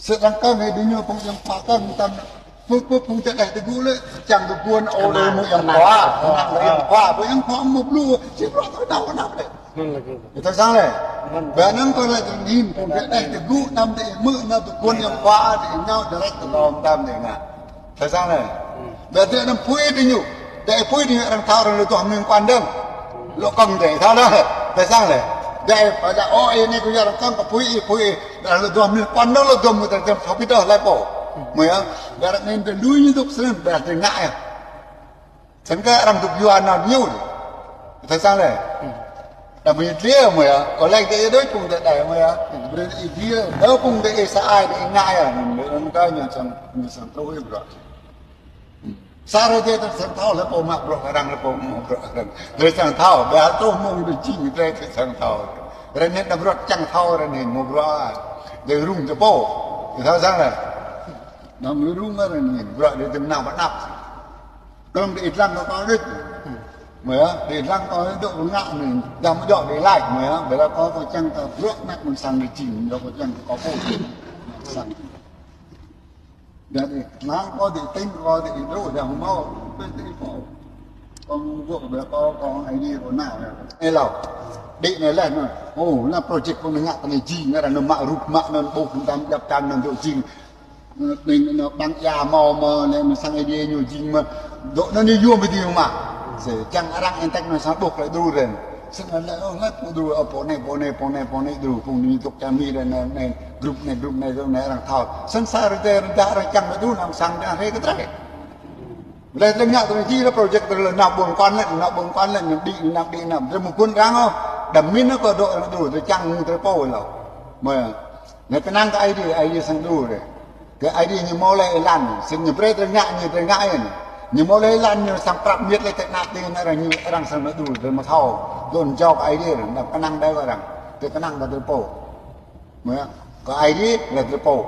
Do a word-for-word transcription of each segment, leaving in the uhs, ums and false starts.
Sĭt arăng kơ̆ng hĕ diñu phung ayŏng khua kơ̆ng tam. Phung, phung, phung ti đeh ti gŭ lĕ, čiăng kơ guôn ôh lĕ mơ̆ng ayŏng khua. Năng lĕ ayŏng khua, ƀu ayŏng khua mâo blŭ, sĭt bruă thâo nao nao lĕ. Ih thâo săng lĕ. Ƀiădah anăn kâo lač kơ ih, phung ti đeh ti gŭ tam ti mơ̆ng nao tơ guôn ayŏng khua, ti nao direct tơ lŏm tam ti ngă. Thâo săng lĕ. Ƀiădah ti anăn pui diñu. Ti pui diñu arăng thâo arăng lŏ duah mnuih quan dơ̆ng. Lŏ kơ̆ng ti, thâo lĕ. Thâo săng lĕ. Ti ƀiădah ôh, ih anei kơ yua arăng kơ̆ng kơ pui, ih pui, ih. Arăng lŏ duah mnuih quan dơ̆ng lŏ duah mnuih tơdah thâo bi doh lĕ pô. Mơ̆ yơh. Ƀiădah anăn ti lui ñu dôk snăn, ƀiădah ti ngă yơh. Snăn kơ arăng dôk yua nao ñu. Thâo săng lĕ. Đăm mĭt liê mơ̆ yơh. Kâo lač ti ih đuč phung ti đeh mơ̆ yơh. Brei ih liê. Đa phung ti ih sa ai ti ih ngă yơh. Anăn kơ ñu săng, ñu săng tui bruă. Sa rơdê tơ săng thâo lĕ pô mă bruă arăng lĕ pô mă bruă arăng. Drei săng thâo, ƀiădah tơ mơ̆ng bi jing drei săng thâo. Rơnĭt nao bruă čiăng thâo rơnĭt mă bruă. Drei rŭng ti pô. Thâo săng lĕ. Nao mơ̆ng rŭng rơnĭt bruă drei tơm nao ƀă năp. Kơ̆ng ti ih dlăng kơ kâo đuč. Mơ̆ yơh, ti ih dlăng kâo dôk ngă anei. Dăm djŏ ti lač mơ̆ yơh, ƀiădah kâo kâo čiăng kơ bruă anak mơ̆ng sang ti jing, dôk kâo čiăng kơ kâo pô. Sang. Ƀiădah ti ih dlăng kâo ti ih tĭng kâo ti ih dôk dah mâo. Ƀiădah ti ih pô. Kâo mâo gŏ ƀiădah kâo, kâo ai tiê kâo nao. Ê lâo. Đĭ anei leh năn. Ô, năn project kâo ngă ti anei jing, ngă arăng năn mă rup mă năn ƀuh tam djăp čan năn dôk jing. Ƀing năn ƀăng êa mâo mơ̆, leh năn sang ai tiê ñu jing mơ̆. Dôk năn ñu yuôm bi ti mă. Sĭt čiăng arăng êntêk năn sang ƀuh klei đru ren. Snăn lĕ, ơ, leh pô đru, ơ, pô anei, pô anei, pô anei, pô anei đru, phung ñu dôk čar Mi ren, năn, năn, group anei, group anei, group anei arăng thâo. Snăn sa rơdê rơdah arăng čiăng bi đru năn sang dăng hriê kơ drei. Leh drei ngă drei jing leh project drei leh nao ƀuôn quan leh, nao ƀuôn quan leh, nao đĭ, nao đĭ, nao. Drei mâo guôn arăng ôh. Đăm mĭn kơ dôk arăng đru, drei čiăng drei pô leh. Mơ̆. Leh knang kơ Aê Diê, Aê Diê srăng đru drei. Kơ Aê Diê ñu mâo leh êlan, sĭt ñu brei drei ngă, ñu drei ngă yơh. Ñu mâo leh êlan ñu srăng prăp miêt leh ti anăp ti anei arăng ñu, arăng srăng nao đru, drei mâo thâo. Dôk jao kơ Aê Diê, đăm knang đei kơ arăng. Drei knang kơ drei pô. Mơ̆, kơ Aê Diê leh drei pô.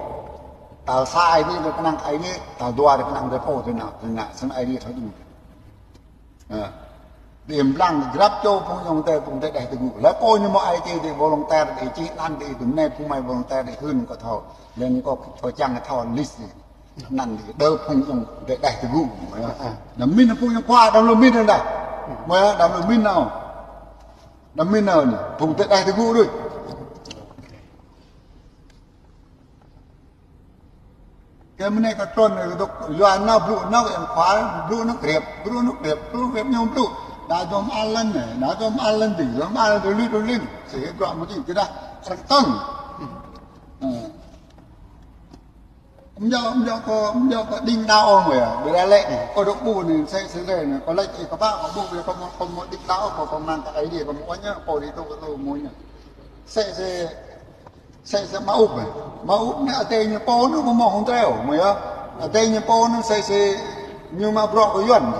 Tal sa Aê Diê drei knang kơ Aê Diê, tal dua drei knang drei pô, drei nao, drei ngă, snăn Aê Diê thâo đru. Ơ. Ti mblang grăp čô phung ayŏng adei, phung ti đeh ti gŭ. Leh pô ñu mâo ai tiê ti volunteer, ti čih anăn ti, ti mnei phung mâo volunteer ti hưn kâo thâo. Leh ñu kâo, kâo čiăng thâo list ti. Anăn ti, đơ phung ayŏng ti đeh ti gŭ. Ơ. Đăm mĭn phung ayŏng khua, đăm lŏ mĭn dah. Mơ̆, đăm lŏ mĭn nao. Đăm mĭn nao ñu, phung ti đeh ti gŭ đuč. Kơ mnei kơ trôn anei dôk, yua nao blŭ nao ayŏng khua, blŭ nao kriêp, blŭ nao kriêp, blŭ kriêp ñu blŭ. Đa dŏ mă lăn anei, đa dŏ mă lăn dih, dŏ mă lăn dih, lih dŏ lin. Sĭt bruă mơ̆ng ti kơ dah, arăng tơ̆ng. Ơ. Mjao, mjao kâo, mjao kâo đĭng đao ôh mơ̆ yơh. Ƀiădah lĕ, kâo dôk ƀuh anei, sĭt sĭt leh anei, kâo lač, ih kâo ƀă, kâo ƀuh, ƀiădah kâo mâo, kâo mâo đĭng đao, kâo, kâo mơ̆ng kơ Aê Diê, kâo mâo ôh ñu, kâo ti tŭ, kâo tŭ mâo ñu. Sĭt sĭt, sĭt sĭt mă ŭp, mă ŭp anei, adei ñu pô anăn kâo mâo hŏng drei ôh, mơ̆ yơh. Adei ñu pô anăn sĭt sĭt, ñu mă bruă kơ Yuăn.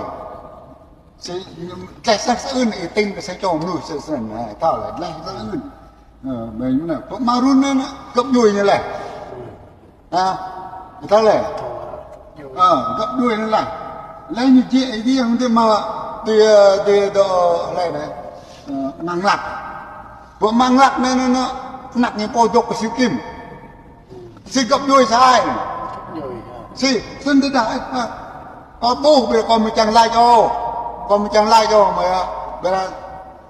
Sĭt, ñu, dleh sa sa ưn, ih tĭng kơ sa čô mnuih sĭt sĭt anei, thâo leh, dleh sa ưn. Ơ, ƀiădah ñu anei, pô mă run anăn, găp djuê ñu leh. Ha, thâo leh. Ơ, găp djuê anăn leh. Leh ñu jĕ Aê Diê hŏng ti mă, ti, ti dŏ leh anei. Ơ, năng lăk. Pô năng lăk anăn, anăn, anăn, anak ñu pô dôk kơ Siu Kim. Si găp djuê sa ai. Sĭt, snăn tơdah, ơ, kâo ƀuh, ƀiădah kâo mâo čiăng lač ôh. Kâo mâo čiăng lač ôh, mơ̆ yơh. Ƀiădah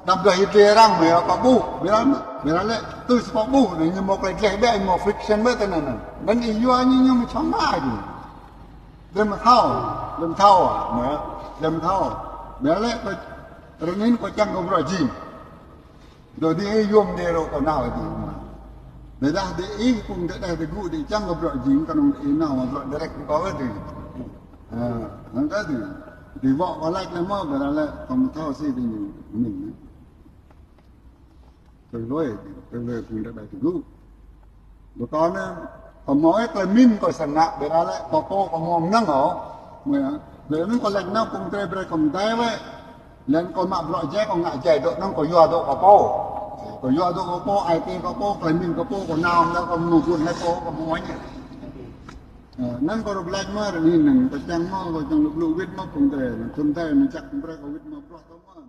Đăm dleh ih dleh arăng mơh, kâo ƀuh, ƀiădah, ƀiădah lĕ, tui si kâo ƀuh, anei ñu mâo klei dleh ƀiă, ñu mâo friction ƀiă ti anăn. Anăn ih yua ñu, ñu mâo čhŏng ai dih. Drei mâo thâo, drei mâo thâo, mơh, drei mâo thâo. Ƀiădah lĕ, kâo, ară anei kâo čiăng kơ bruă jing. Dôk dih ih yuôm dih rŏ kâo nao dih mơh. Ƀiădah dih ih phung ti đeh ti gŭ dih čiăng kơ bruă jing, knŏng ih nao bruă direct kơ kâo dih. Ơ, anăn kơ dih. Dih wŏ kâo lač leh mơh, ƀiădah lĕ, kâo mâo thâo si dih ñu, mĭn. Kơ hluê, kơ hluê phung ti đeh ti gŭ. Ƀiădah kâo anei, kâo mâo ih klei mĭn kâo srăng ngă, ƀiădah lĕ, kâo pô kâo mâo mnơ̆ng ôh. Mơh, leh anăn kâo lač nao phung drei brei kâo mdei wĕ. Leh anăn kâo mă bruă jai, kâo ngă jai, dôk anăn kâo yua dôk kâo pô. Kâo yua dôk kâo pô, ai tiê kâo pô, klei mĭn kâo pô, kâo nao mdei kâo mnơ̆ng gun hai pô, kâo mâo ñu. Ơ, anăn kâo rup lač mơh, ară anei anăn, kâo čiăng mâo, kâo čiăng lŭk lŭk wĭt mâo phung drei, anăn phung drei, anăn jăk phung drei kâo wĭt mâo bruă tơ mơh.